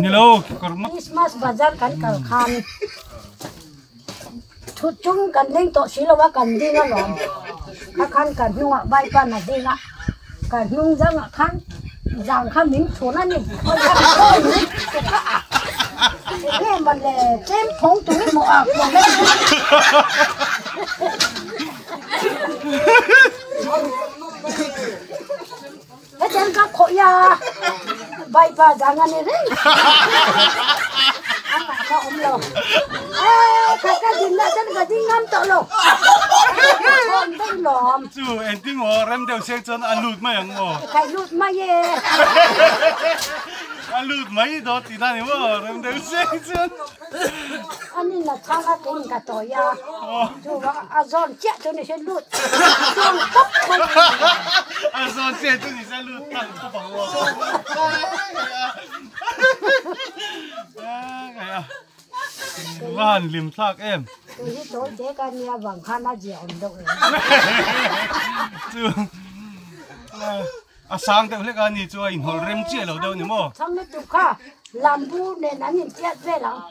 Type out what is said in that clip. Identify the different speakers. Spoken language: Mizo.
Speaker 1: Nilo
Speaker 2: Christmas bazar kan kal khan thut chung kan leng tawh si lo a kan ding alawm kha khan kan hnungah bike pan a ding a kan hnung zangah khan zang kha min chhun a ni enge mawle tlem phawng tur emaw a kuah mai Hetiang ka khawih a, Baipa zang a ni reng. A ngah kha awm lo. Ee, kha ka din lah chuan ka ding ngam tawh lo. Ka chhawn daih lawm.
Speaker 1: Chu engtin maw rem deuh sek chuan a lut mai ang maw?
Speaker 2: Ka lut mai e.
Speaker 1: A lut mai dawn tihna ni maw rem deuh sek chuan.
Speaker 2: Ani na chhang a kein ka tawi a, chu a zawn chiah chu ni se lut chuang tawp mai.
Speaker 1: A zawn chiah chu ni se lut tang tawp ang aw. Va han hlim thlak em.
Speaker 2: Kei hi tawi te ka nia vang khan a zia awm deuh em.
Speaker 1: Chu A sang deuh hlek a ni chu a inhawlh rem chiah lo deuh ni maw?
Speaker 2: Chhang lutuk kha lambu nen an inchiat vel ang.